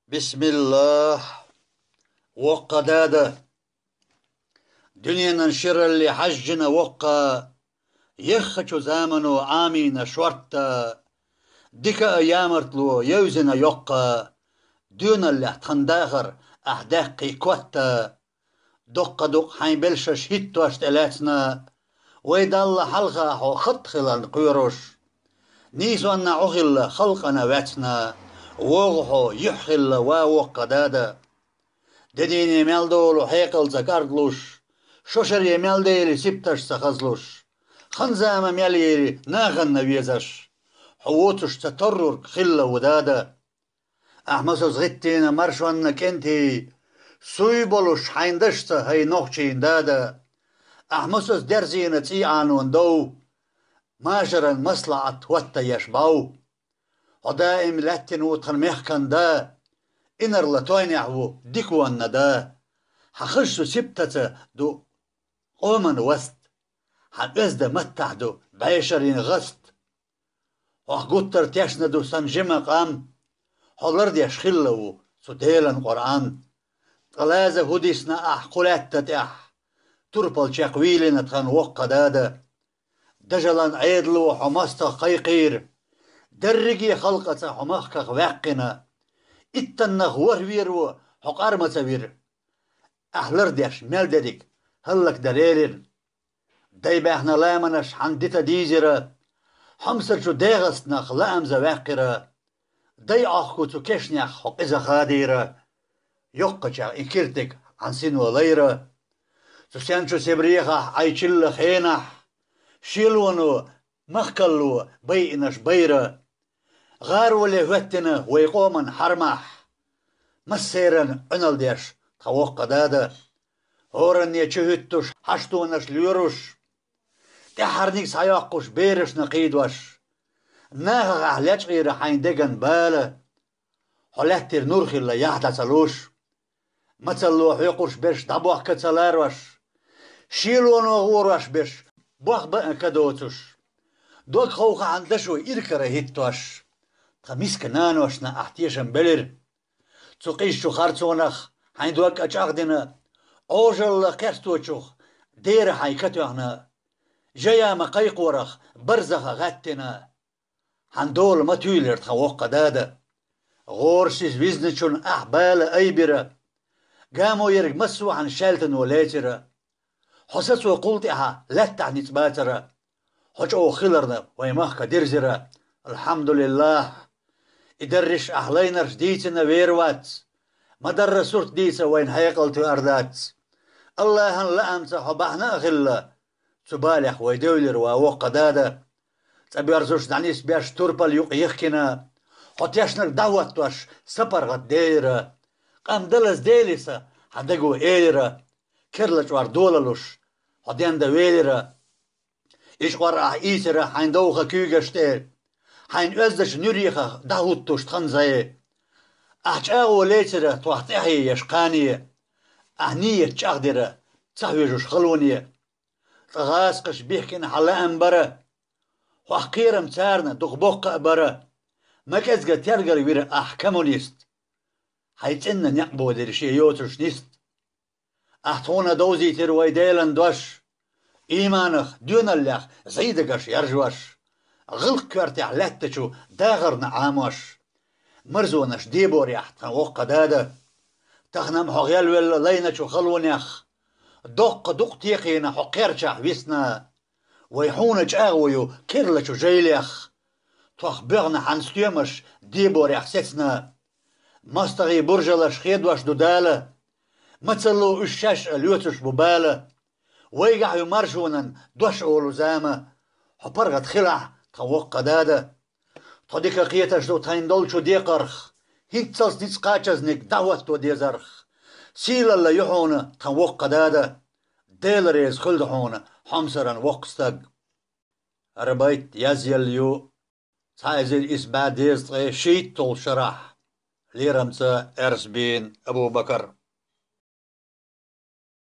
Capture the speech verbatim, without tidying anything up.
Бисмиллах. Воккха дада. Дуьненан ширалли хьажжина воккха, еххачу замано Ӏамийна шортта, дика а ямартло евзина йоккха, доьналлехь тхан дахар ахь даьккхий котта. Доккха дукъ хьайн белшаш хӀиттош тӀелаьцна, вай Далла хьалха хьо хатта хиларна кхоьруш. Нийсонна Ӏу хилла халкъана ваьцна, вогӀу хьо юьхь хилла ва воккха дада. Де дийне мел долу хьекъал ца кӀарглуш, шо шаре мел дели сибташ ца хазлуш, хан зама мел ери наханна везаш, хьо воцуш ца торрург хилла ву дада. Ахьмасас гӀиттийна маршонна кӀентий, суй болуш хьайн дашца хӀай нохчийн дада. Ахьмасас дерзийна цӀий Ӏанон дов, машаран маслаӀат хӀотта еш бав. Хьо даим лаьттина ву тхан мехкан да, инарла тойнехь ву диконна да. Хьан хазачу сибтаца ду къоман васт, хьан оьзда маттахь ду бӀешарийн гӀаст. Хьох гуттар тешна ду сан жима къам, хьо лардеш хилла ву цу Делан Къуръан. Ткъа лаза хӀу дисна ахь кху лаьтта тӀехь, турпал чекхвийлина тхан воккха дада. Дажалан Ӏедало хьо мостагӀ кхайкхийра, дерриге халкъаца хьо махках ваьккхина. Иттаннах ворхӀ вер ву хьо къар ма ца вира. Ахь лардеш мел дерриг хӀаллакдан лерина. Дай баьхна ламанаш хьан дита дийзира, хьомсарчу дегӀастанах лаамза ваьккхира. Дай Ӏохку цу кешнех хьо къиза хадийра, йоккхачех и киртиг хьан сино лайра. Цу сенчу Сибрехахь Ӏай чилла хенахь, шелоно, махкалло байинаш байра. ГӀароле хӀоьттина вай къоман хьармахь, массеран Ӏуьналдеш тхан воккха дада. ХӀоранне чу хӀуьттуш, хьаштонаш лоьруш, тӀаьххьарниг схьайоккхуш берашна кхийдош, нахах ахь лечкъийра хьайн деган бала. Хьо лаьттира нур хилла яхь дӀа ца луш. Мацалло хьоькхуш берш дӀабохка ца ларош, шелоно гӀорош берш бох баа ка доцуш, дог ховха хьан дашо иркара хӀиттош, тхан миска наношна ахь тешам белира. Цу къизачу харцонах хьайн дог а чӀагӀдина, Ӏожалла кхесточух дера хьайн ка тоьхна, жаяма кхайкхорах барзаха гӀаьттина. Хьан дола ма туьйлира тхан воккха дада. ГӀорасиз визначун ахь бала айбира. Гамо ерг массо а хьан шаьлтано лецира. Хьо сацо кхул тӀаьхьа лаьттахь ницкъ бацара. Хьо чӀогӀа хиларна вай махка дирзира. Алхьамдулиллах! И дарриш ахь лайнарш дийцина вер вац. Ма-дарра сурт дийца вайн хьекъал тоьар дац. Аллахьан лаамца хьо бахьана а хилла, цу балех вай девлира ва воккха дада. Цкъа боьрзуш дӀанисбеш турпал юкъ йихкина, хьо тешнарг дӀахӀоттош сапаргӀат делира. Къам далаза делиса хьан даго элира, керла чӀор долалуш, хьо денда велира. Ишкъор ахь ийцира хьайн довха куьйгаш тӀе, хьайн оьздачу нуьрехах дӀахӀуттуш тхан зӀе. Ахь чӀагӀо лецира тхох тӀаьхье еш кхане, ахь нийят чӀагӀдира ца хьоьжуш халоне. Ткъа гӀазкхаша бихкина хьан лаам бара, хьох кхерам царна дукха боккха а бара. Ма кӀезга тергал вира ахь, коммунист. Хьайн цӀенна некъ бодира шен йоцуш нист. Ахь тхуна довзийтира вай Делан дош, ийманах, доьналлех зӀийдагаш яржош, гӀиллакх коьртехь лаьттачу дахарна Ӏамош, марзонаш деборехь тхан воккха дада. Тахана-м хьо гӀелвелла лайначу халонех, доккха дукъ текхийна хьо кхерчахь висна. Вай хьуна чӀагӀо ю керлачу жайлех. Тхох боьхна хьан стоьмаш деборехь сецна. МостагӀий буржалаш хедош ду Дала. Мацалло уьш шаьш а лоьцуш бу бала. Вайгахь ю маршонан дош олу зама. Хьо паргӀат хилахь, тхан воккха дада. Тхо дика кхеташ ду тхайн долчу декхарх. ХӀинццалц ницкъ кхачазник дӀахӀотто дезарх. Сийлалла ю хьуна, тхан воккха дада. Дела реза хуьлда хьуна, хьомсаран воккха стаг. ХӀара байт язъелла ю цхьа эзар исс бӀе дезткъе шийтталгӀачу шарахь, лерамца Эрсбин Абу-Бакар.